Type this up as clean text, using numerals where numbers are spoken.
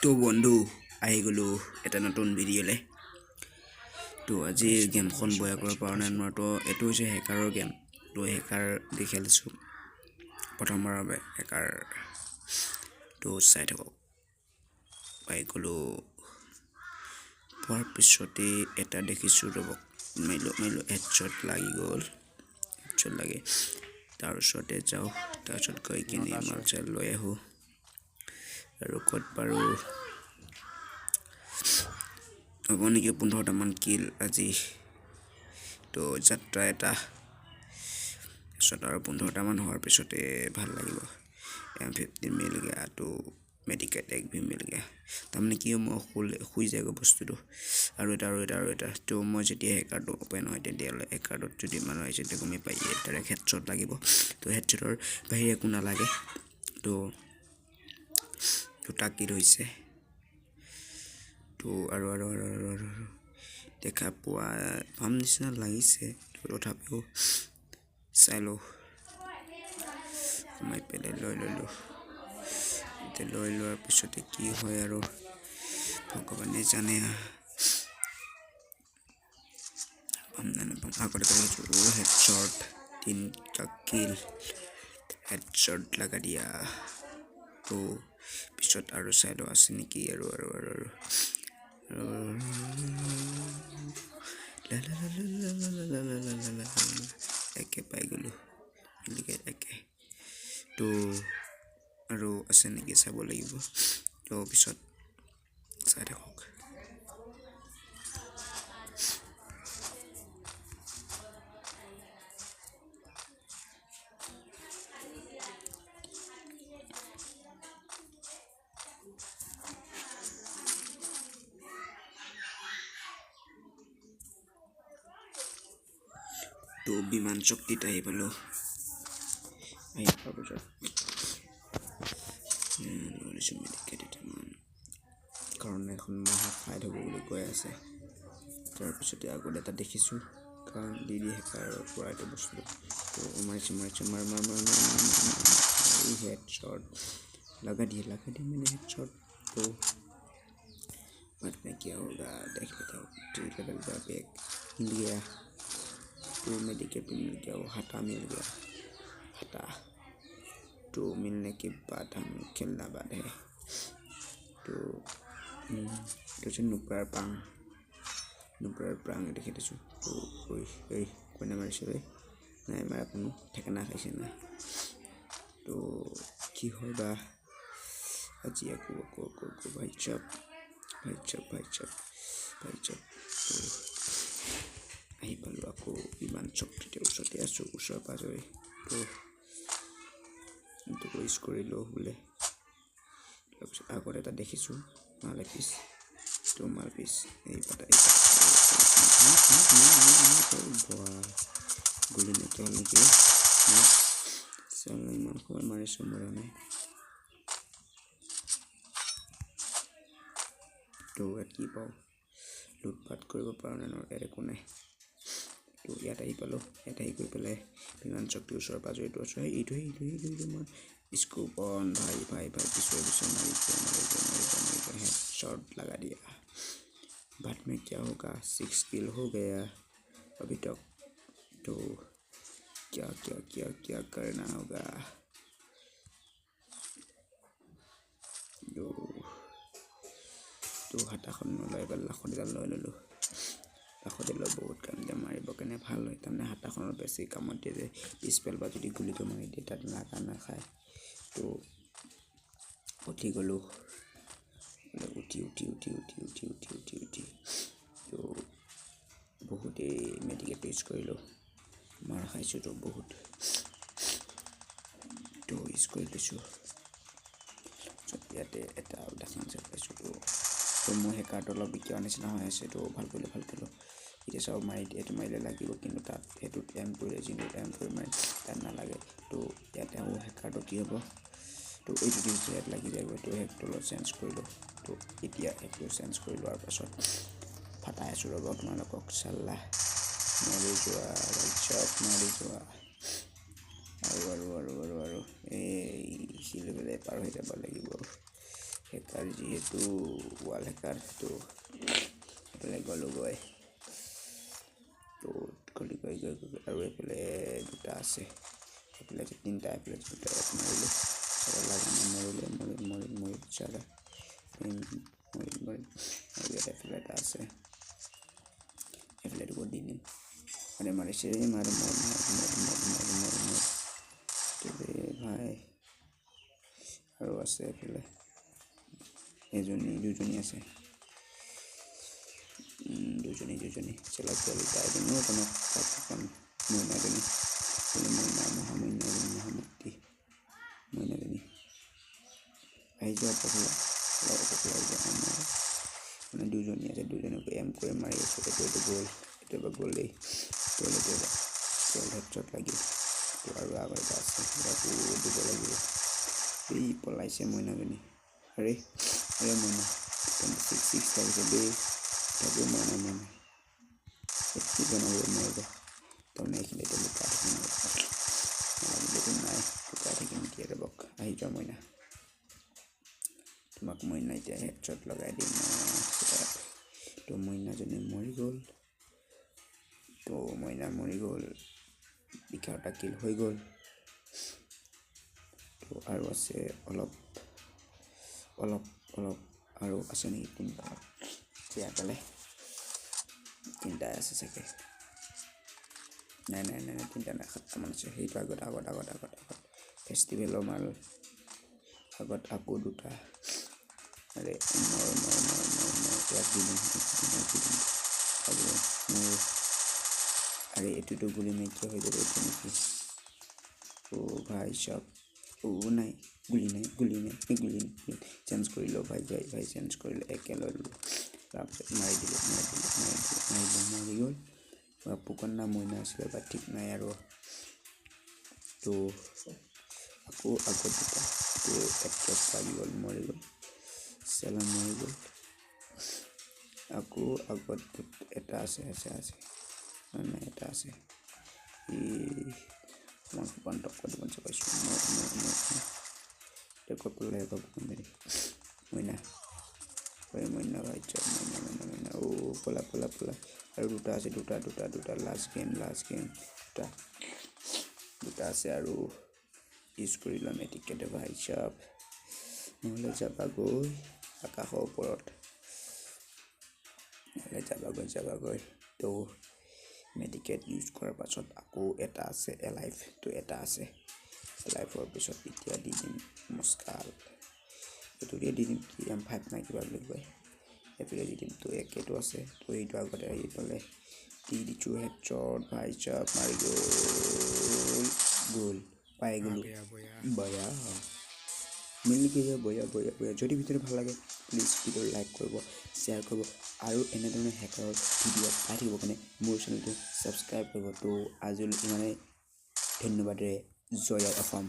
তো বন্ধু আহি গ'লোঁ এটা নতুন ভিডিঅ'লৈ। তো আজিৰ গেমখন বয়া কৰিব পৰা নাই নোৱাৰো। তো এইটো হৈছে হেকাৰৰ গেম। তো হেকাৰ দি খেলিছোঁ প্ৰথমবাৰৰ বাবে হেকাৰ। তো চাই থাকক। পাই গ'লোঁ, পোৱাৰ পিছতে এটা দেখিছোঁ, ৰ'ব, মাৰিলোঁ মাৰিলোঁ, হেডশ্বট লাগি গ'ল, হেডশ্বট লাগে। তাৰ ওচৰতে যাওঁ, তাৰপিছত গৈ কিনে মাল চাল লৈ আহোঁ। আৰু ক'ত পাৰোঁ হ'ব নেকি 15টামান কিল আজি। তো যাত্ৰা এটা তাৰপিছত আৰু 15টামান হোৱাৰ পিছতে ভাল লাগিব। M15 মিল গয়া, তো মেডিকেট এক ভি মিল গয়া। তাৰমানে কি, মই শুই যায়গৈ বস্তুটো। আৰু এটা আৰু এটা আৰু এটা। তো মই যেতিয়া হেকাৰটো অ'পেন হয়, তেতিয়াহ'লে হেকাৰটোত যদি মানুহ আহিছে তেতিয়া গমেই পাই ডাইৰেক্ট হেডশ্বট লাগিব। তো হেডশ্বটৰ বাহিৰে একো নালাগে। তো দুটা কিল হৈছে। তো আৰু আৰু আৰু আৰু আৰু আৰু দেখা পোৱা পাম নিচিনা লাগিছে। তো তথাপিও চাই লওঁ। সোমাই পেলাই লৈ ল'লোঁ। এতিয়া লৈ লোৱাৰ পিছতে কি হয় আৰু ভগৱানে জানে। পাম নে নাপাম? আগতে দেখিছোঁ হেডশ্বট, তিনিটা কিল, হেডশ্বট লগা দিয়া। তো পিছত আৰু চাই লওঁ আছে নেকি। আৰু আৰু আৰু আৰু একে পাই গ'লোঁ, একে। তো আৰু আছে নেকি চাব লাগিব। তো পিছত চাই থাকক। তো বিমান চুক্তিত আহি পালোঁ। আহি পোৱাৰ পিছত লৈ লৈছোঁ মেডিকেট কেইটামান, কাৰণ এখন মহা ফাইট হ'ব বুলি কৈ আছে। তাৰপিছতে আগত এটা দেখিছোঁ, কাৰণ দি দি হেকাৰৰ পৰা এইটো বস্তুটো। তো মাৰিছোঁ মাৰিছোঁ, মাৰ মাৰ মাৰ মাৰ মাৰ মাৰ, হেডশ্বট लगा दिए लगा दिए मैंने हेडशॉट। तो बाद में क्या होगा देख लेता हूँ। 3 लेवल का बैग मिल गया, तो मेडिकेट भी मिल गया, वो हटा मिल गया, हटा। तो मिलने के बाद हम खेलना बाद है। तो এইটো নুপ্ৰাৰ পাং, নুপ্ৰাৰ প্ৰাং দেখি দিছোঁ। তো ঐ ঐ, কোনে মাৰিছে ঐ? নাই মাৰা কোনো, ঠেকেনা খাইছে না। তো কি হয় বা আজি। আকৌ আকৌ আকৌ আকৌ, ভাই চাপ ভাই চাপ ভাই চাপ ভাই চাপ। তো আহি পালোঁ আকৌ বিমান চক্তিতে, ওচৰতে আছোঁ, ওচৰে পাজৰে। তো এইটো ইউজ কৰিলোঁ বোলে। তাৰপিছত আগত এটা দেখিছোঁ মাল এপিচ। তো মাল পিচ এই পাতা এই গুলি নাইকিয়া হ'ল নেকি? ইমান সময় মাৰিছোঁ, মৰা নাই। তো ইয়াত কি পাওঁ? লুটপাট কৰিব পাৰোঁ নে নোৱাৰোঁ? ইয়াত একো নাই। তো ইয়াত আহি পালোঁ। ইয়াত আহি গৈ পেলাই বিমান চক্তিৰ ওচৰে পাজৰেটো আছোঁ। এইটো এইটো এইটো এইটো, মই স্কোপ অন, ভাই ভাই ভাই, পিছুৱাই পিছুৱাই মাৰিছে মাৰিছে মাৰিছে মাৰিছে, हेडशॉट लगा दिया। बाद में क्या होगा? 6 किल हो गया अभी तक। तो क्या क्या क्या क्या करना होगा? তো তো হাতাখন নলয়, এবাৰ লাখুটিডাল লৈ ল'লোঁ। লাখুটিডালৰ বহুত কাম দিয়ে, মাৰিবৰ কাৰণে ভাল হয়। তাৰমানে হাতাখনৰ বেছি কামত দিয়ে যে পিছফালৰ পৰা যদি গুলিটো মাৰি দিয়ে তাত লাগা নাখায়। তো উঠি গ'লোঁ, উঠি উঠি উঠি উঠি উঠি উঠি উঠি উঠি। তো বহুতেই মেডিকেট ইউজ কৰিলোঁ, মাৰ খাইছোঁ তো বহুত। তো ইউজ কৰি লৈছোঁ। ইয়াতে এটা দেখা পাইছোঁ। তো তো মোৰ হেকাৰটো অলপ বিকিয়াৰ নিচিনা হৈ আছে। তো ভাল কৰিলোঁ ভাল কৰিলোঁ। এতিয়া চাওক, মাৰি এইটো মাৰিলে লাগিব, কিন্তু তাত সেইটোত এম কৰিলে, যোনটোত এম কৰি মাৰি তাত নালাগে। তো ইয়াতে আকৌ হেকাৰটো কি হ'ব? তো এইটো দিছে, ইয়াত লাগি যাব। তো হেকটো অলপ চেঞ্জ কৰিলোঁ। তো এতিয়া হেকটো চেঞ্জ কৰি লোৱাৰ পাছত ফাটাই আছোঁ, ৰ'ব তোমালোকক। চাল্লা মৰি যোৱা, ৰাজ্যত মৰি যোৱা। আৰু আৰু আৰু আৰু আৰু এই শিল পেলাই পাৰ হৈ যাব লাগিব। হেকাৰ যিহেতু ৱাল হেকাৰ। তো এইফালে গ'লোগৈ, তো গ'লি গৈ গৈ গৈ আৰু এইফালে দুটা আছে, এইফালে আছে তিনিটা, এইফালে দুটা। ইয়াত মাৰিলোঁ, লগা নাই, মৰিলে, মৰিল, মৰিল, মৰিল, চালা মৰিল, মৰিল। আৰু ইয়াত এইফালে এটা আছে, এইফালে এইটো দি দিম। আৰে মাৰিছে, মাৰ মাৰ মাৰ মাৰ মাৰ মাৰ মাৰ মাৰ ভাই। আৰু আছে এইফালে এজনী, দুজনী আছে, দুজনী, দুজনী। চেলা পোৱালি তাই দিম তোমাক। মইনাজনী, মইনা, মহামইনা, মহামূৰ্তি মইনাজনী, আহি যোৱা পখলা, অলপ পখলা যোৱা। আমাৰ মানে দুজনী আছে, দুজনীক এম কৰি মাৰি আছোঁ। এইটো গ'ল, এইটো এবাৰ গ'ল দেই, গ'ল এইটো এবাৰ গ'ল, হেডশ্বট লাগিল। তো আৰু আগত এটা আছে, ইয়াকো দিব লাগিব। এই পলাইছে মইনাজনী। আৰে আৰে মইনা, 26 6 লাগিছে দেই, তথাপিও মৰা নাই মইনা। কি বনাব মৰিব তাৰমানে? এইখিনিতে লুকাই থাকিম, নালাগিলেতো নাই, লুকাই থাকিম এতিয়া। ৰ'বক, আহি যোৱা মইনা, তোমাক মইনা এতিয়া হেডশ্বট লগাই দিম। তো মইনাজনী মৰি গ'ল, তো মইনা মৰি গ'ল, 11টা কিল হৈ গ'ল। তো আৰু আছে অলপ অলপ অলপ আৰু আছে নেকি? তিনিটা পেলাই, তিনিটাই আছে চাগে। নাই নাই নাই নাই, তিনিটা নাই, সাতটামান আছে। সেইটো আগত আগত আগত আগত আগত ফেষ্টিভেলৰ মাল আগত আকৌ দুটা। আৰে মৰ মৰ মৰ মৰ মৰ, ইয়াক দি দিম, ইয়াক দি দিম আৰু মোৰ। আৰে এইটোতো গুলি নাইকিয়া হৈ যাব এইটো নেকি? অ' ভাই চাব, অ' নাই, গুলি নাই, গুলি নাই, গুলি চেঞ্জ কৰি লওঁ ভাই, ভাই ভাই, চেঞ্জ কৰিলোঁ, একে লৈ ল'লোঁ। তাৰপিছত মাৰি দিলোঁ, মাৰি দিলোঁ, মাৰি দিলোঁ, মাৰি দিলোঁ, মাৰি গ'ল। ফুকন না মইনা আছিলে বা ঠিক নাই আৰু। তো আকৌ আগত দুটা, তো হেডশ্বট লাগি গ'ল, মৰি গ'ল, চেলা মৰি গ'ল। আকৌ আগত এটা আছে, আছে, আছে, নাই, এটা আছে। ই অকণমান ফুকন টক্কৰ দিব পাইছোঁ। মোৰ মোৰ মোৰ এতিয়া ক'ত পালে ফুকন? মইনা, ঐ মইনা ভাই, মইনা মইনা মইনা, অ' পলা পলা পলা। আৰু দুটা আছে, দুটা দুটা দুটা, লাষ্ট গেম, লাষ্ট গেম। দুটা দুটা আছে আৰু ইউজ কৰি ল'ম এটিকেট ভাই চাব, নহ'লে যাবাগৈ আকাশৰ ওপৰত, নহ'লে যাবাগৈ, যাবাগৈ। তো মেডিকেট ইউজ কৰাৰ পাছত আকৌ এটা আছে এলাইভ, তো এটা আছে এলাইভৰ পিছত এতিয়া দি দিম মুস্কাল, এইটোকে দি দিম, কি এম 5 নাই কিবা বুলি কয়, এইটোকে দি দিম। তো একেটো আছে, তো এইটো আগতে আহি পেলাই দি দিছোঁ হেডশ্বট ভাই চাব, মাৰি গ'ল, গ'ল, পাই গ'লোঁ, বয়া মিল গয়া, বয়া বয়া বয়া। যদি ভিডিঅ'টো ভাল লাগে, প্লিজ ভিডিঅ'টো লাইক কৰিব, শ্বেয়াৰ কৰিব আৰু এনেধৰণে হেকাৰৰ ভিডিঅ' পাই থাকিবৰ কাৰণে মোৰ চেনেলটো ছাবস্ক্ৰাইব কৰিব। তো আজিলৈ ইমানেই, ধন্যবাদেৰে, জয় আই অসম।